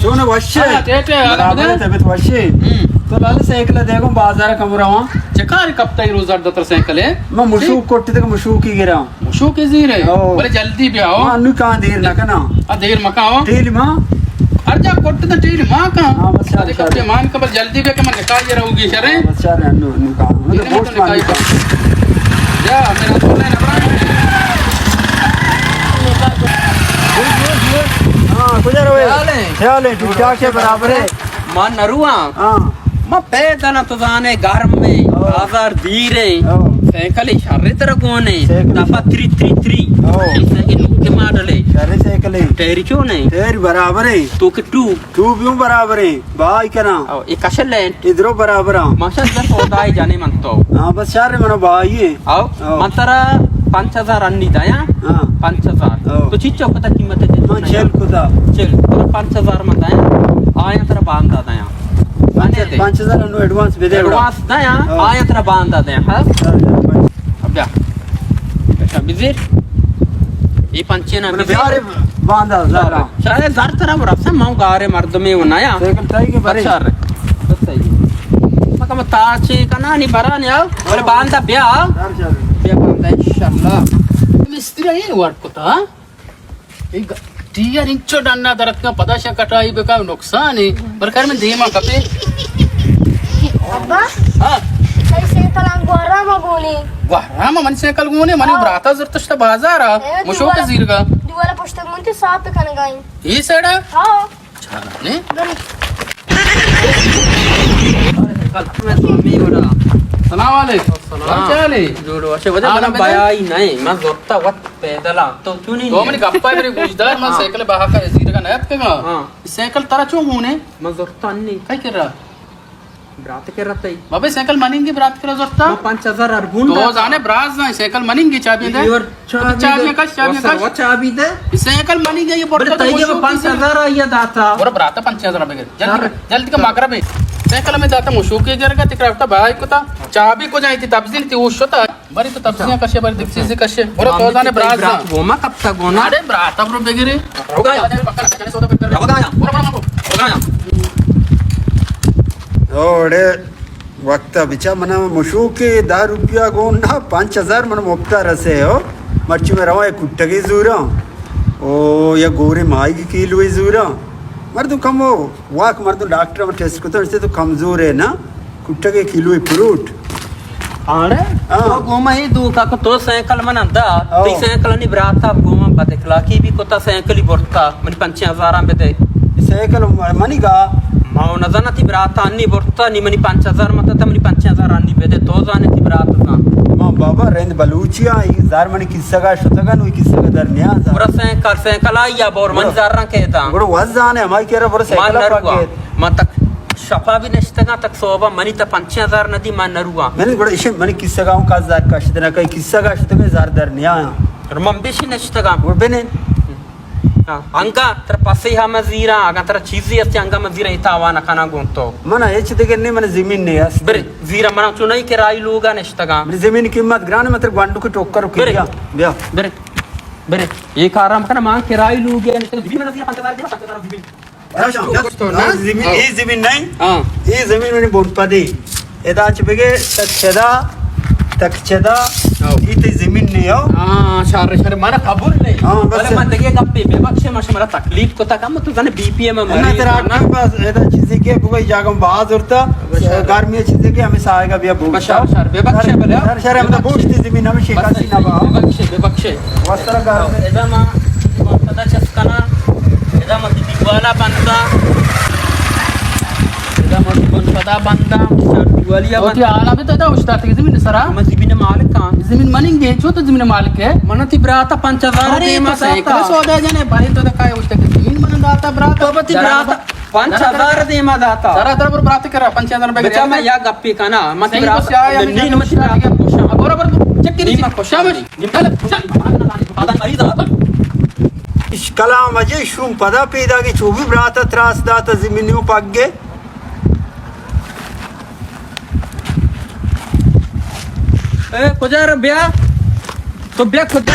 چون وشے؟ ہاں، ٹیٹے، برابر ہے، طبیعت وشے؟ ہم۔ تو لالا سائیکل دے گوں بازار کم رواں۔ چکار کپتا ہی روز اڈ دتر سائیکل ہے؟ میں مشوک کٹتے کہ مشوکی گرا۔ مشوکی زیرے؟ او۔ بلے جلدی بیا ہو۔ ہاں، نو کہاں دیر نہ کنا۔ آ، دیر مکا ہو۔ ٹیل ماں۔ ہر جا کٹتے ٹیل ماں کہاں؟ ہاں، بس شر، ادے شر۔ کپتے مان کا بل جلدی بیا کہ من نکاح یہ رہو گی شرے۔ ہاں، بس شر، نو، نو کہاں۔ یہ تو نہ گوشت مان نکاح۔ یا، میرا تو نہیں نبرا۔ ہاں، کجا روے؟ خیال ہے۔ خیال ہے، ٹھیک ٹھاک ہے، برابر ہے۔ ما نرواں۔ ہاں۔ ما پیدل تو زانے گرم ہے، ہاں۔ بازار دیر ہے۔ ہاں۔ سائیکل شر تر گونے۔ سائیکل دفعہ تری تری تری۔ ہاں۔ سائیکل کے ماڈل ہے۔ شر سائیکل ہے۔ ٹائر کیوں نہیں؟ ٹائر برابر ہے۔ تو کہ ٹو۔ ٹو بیوں برابر ہے۔ بھائی کنا۔ او، اے کشل ہے۔ ادرو برابر ہاں۔ ماشاءاللہ سودائی جانے من تو۔ ہاں، بس شر من بھائی ہے۔ او، او۔ من ترا پنچ ہزار انی دایا۔ ہاں۔ پنچ ہزار۔ او۔ تو چیچو کتا قیمت ہے؟ من چل کتا۔ چل۔ تو پنچ ہزار من دایا۔ آیا ترا باندا دایا۔ پنچ، آنے دے۔ پنچ ہزار انو ایڈوانس بدے بڑا۔ ایڈوانس دایا، او۔ آیا ترا باندا دایا، ہاں؟ شر، شر، پنچ۔ اب بیا۔ اچھا، بزیر۔ یہ پنچے نا من بزیر۔ بیارے باندا زرا۔ شاید زر ترا برسا، ما گارے مردمے و نیا۔ سائیکل تائی کے بھرے۔ اچھا رے۔ بس صحیح۔ مکہ متا چے کنا نی برا نیا۔ بولے باندا بیا۔ شر، شر۔ بیا باندا انشاءاللہ۔ مستری ہے ورک کتا، ہاں؟ اے گ-، ٹیئر انچو ڈنا درتکا پدا شا کٹائی بکا نقصان ہے۔ بلکہ من دیما کپے۔ ابا؟ ہاں۔ تئی سائیکل آن گوہرام گونے۔ گوہرام من سائیکل گونے، منی ہاں۔ براتا زرتشتا بازارا۔ اے مشوک دیوالا، زیرگا۔ دیوالا پشت گونتی صاف کنگائیں۔ اے سائیڈا؟ ہاں۔ چالانے؟ بلے۔ سلام علیکم۔ سلام۔ حال چال ہے؟ جوڑ وش۔ وجہ حال من بدل؟ بیائی نہیں، من زرتا وت پیدل آں۔ تو چونی تو نہیں؟ منی گپا بری گوشدار، من ہاں۔ سائیکل بہا کا زیرگا نیت کگا۔ ہاں۔ سائیکل ترا چون گونے؟ من زرتا نہیں۔ کئی کرا؟ برات کرا تئی۔ بابے سائیکل مننگی برات کرا زرتا؟ من پنچ ہزار ارگون تو داتا۔ زانے برات زانے سائیکل مننگی چابی دے۔ چابی چابی دے۔ کش، چابی وسر کش۔ و چابی دے۔ سائیکل منی گئی، یہ بڑا بڑے تو تیے مشوکی پنچ ہزار آیا داتا۔ برو براتا پنچ ہزار بگر۔ جلدی سر۔ کر، جلدی کر مغرب ہے۔ سائیکل میں داتا مشوکی گرگا، تکرا اٹھا بھائی کتا۔ چابی کو جائیں تھی تبزین تھی وہ شتا۔ بری تو تبزین کشے، بری دکھ چیزی کشے۔ برو تو زانے برات زان۔ گوما کب تک گونا؟ اڑے براتا برو بگیرے۔ روگا یا۔ روگا یا۔ برو، برو، برو۔ روگا یا۔ اوڑے۔ وقت ء بچا من مشوک دہ روپیہ گون نہ، پنچ ہزار من مفت ء رسے ہو۔ مرچی من رواں یک کٹگے زوراں او یک گورے ماہیگی کیلوے زوراں۔ مردم کمو واک، مردم ڈاکٹر ء ٹیسٹ کتاں، گوشتے تو کمزور ہے نا، کٹگے کیلوے فروٹ۔ آڑے؟ ہاں۔ تو گوما ہی دو کا تو سائیکل من اندا، او۔ تی سائیکل نی براتا گوما بد اخلاقی بھی کتا، سائیکل ہی برتا۔ منی پنچیں ہزاراں بدے۔ سائیکل منی گا؟ ما و نزاناں تی برات آنی برتا، نی منی پنچ ہزار متا، تا منی پنچیں ہزار آنی بدے، تو زانے تی برات زان۔ ما بابا رند بلوچی آں، ای زار منی کسگا شتگا، نو ای کسگا در نیاز۔ برا سائیکل، سائیکل آئی یا بور، من برا۔ زاراں کہتا۔ گڑا وز زانے، ہمائی کہہ رہا، برا سائیکل من پاک نروا۔ کہت۔ من تک شپا بھی نشتگاں، تک صوبہ منی تا پنچیں ہزار ندی، من نروا۔ من گڑا اشی منی کسگا ہوں کا زار کشت نہ، کئی کسگا شتگا زار در نیاں۔ من بیشی نشتگاں۔ گڑا بنے۔ ہاں، انگا تر پسے ہم زیرا، اگاں تر چیزی است انگا من زیرا، ای تاوان کناں گون تو۔ من ہچ دگہ نہیں، من زمین نہیں است۔ بر زیرا، من چون نہیں کرای لوگا نشتگاں۔ من زمین قیمت گران، من تر گوانڈو کے ٹوکر کے بر۔ بیا، بیا۔ بر، بر۔ یہ کارا مکن، من کرای لوگا نشتگاں۔ زمین من زیرا پنچ ہزار دے، پنچ ہزار زمین۔ اچھا، تو کچھ تو نا؟ زمین، ہاں۔ یہ زمین نہیں؟ ہاں۔ یہ زمین منی بن پدی۔ ادا چہ بگے تک چدا، تک چدا، ہاں۔ یہ تی زمین نہیں ہو۔ ہاں، شر، شر، مارا قبول نہیں۔ ہاں، بس۔ بلے من دگے گپے بے بخشے، ما شمارا تکلیف کتا کم، تو زنے بی پی ایم نہ مریض ترا نا۔ بس، ادا چیزی کے بگو جاگم باز اورتا، بس شر۔ گرمی چیزی کے ہمیں سائے گا بیا بوشت۔ بس شر، شر، بے بخشے بلے۔ شر، شر، ہم تو بوشت زمین ہمیں شکاسی نہ با۔ بے بخشے، بے بخشے۔ وسر گرمی۔ ادا ما، ما پتا چس کنا، ادا ما دیوالا بنتا۔ ادا ما بن پدا بندا۔ شر دیوالی او تی بندا۔ حالا بھی تو ادا اشتاتی زمین سرا؟ من زمین مالک ہاں۔ زمین مننگے، چو تو زمین مالک ہے؟ من تی براتا پنچ ہزار ارے دیما تو سائیکل داتا۔ سودا جنے، بھائی تو کائے اشتاتی زمین من داتا براتا۔ تو بتی براتا پنچ ہزار دیما داتا۔ سرا در بر برات کرا پنچ ہزار بگے۔ بچا میں یا گپی کنا، من تی صحیح براتا۔ تو سیا یا نی، نی، من تی براتا۔ برابر چکی نی، نی۔ من خوشا مری۔ آدم مریض آتا۔ اش کلام اجے شوم پدا پیدا گی چو بھی براتا تراس داتا زمین نیو پگے۔ اے، کجا رو بیا؟ تو بیا کجا؟